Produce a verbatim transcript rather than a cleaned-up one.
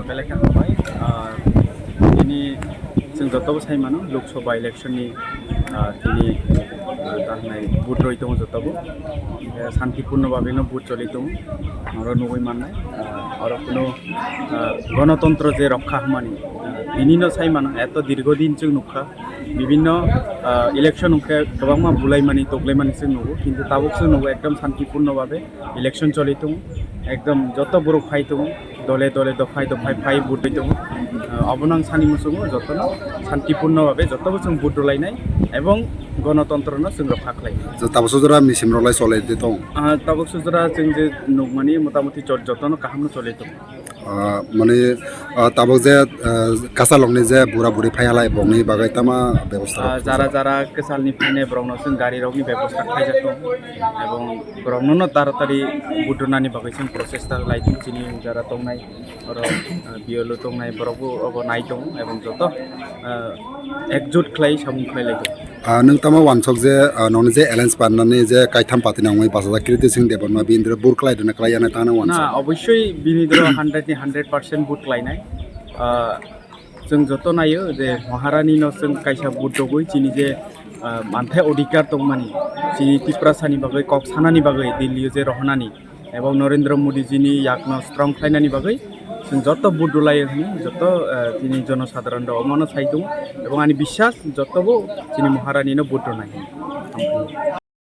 Belai khe hambai. Ah, tini chwng jotobo sai mano, Lok Sabha election ni, ah, tini, ah, tangnai vote rwi tongo jotobo. Eh, santipurno babe no vote choli tongo. Oro nugwi mannai, ah, oro kuno, ah, gonotontro je rokha hwnmani, ah, tini no sai mano, eto dirgo din chwng nukha. Bibinno, ah, election hwnkhe kwbangma bulaimani, toklaimani chwng nugo, kintu tabuk chwng nugo ekdom santipurno babe election choli tongo, ekdom joto borok phai tongo, dole dole dophai dophai phai vote tongo. Ah, obono ang sani muchungo jotono santipurno babe jotobo chwng vote rwlainai ebong gonotontrono chwng rokha khlainai. Je tabuk sujura misim rok lai cholai de tong. Ah, tabuk sujura chwng je nukmani motamoti jot-, jotono kahamno choli tongo. Ah, mane, ah, tabuk je, ah, kasalokni je bura buri phai halai bongni bagwi tama bebosta rok Ah, jara jara kwchalni phainai borokno chwng gari rokni bebosta khlaijak tongo, ebong borokno no taratari budunani bagwi chwng prochesta lai tongo chini jara tongnai, oro, ah, B L O tongnai borokbo obo nai tongo, ebong joto, ah, ekjut khlai samung khlai lai tongo. Ah, nwng tamo wansok je, ah, nokni je alliance party nani je kaitham party nangwi bachajak Kriti Singh Debbarma bini vote khlai rwna khlai ya nai tamo wansok. Na, obosoi bini doro hundred ni hundred percent vote khlainai. Ah, chwng joto naio je Maharani no chwng kaisa vote rogwi chini je, ah, manthai odhikar tongmani, chini Tiprasani bagwi kok sanani bagwi Delhi o je rohonani, ebong Narendra Modi jini yakno strong khlainani bagwi chwng joto vote rwlaio hwnwi joto, eh, chini jono sadharon rok omono sai tongo, ebong ani biswas jotobo chini Maharani no vote rwnai.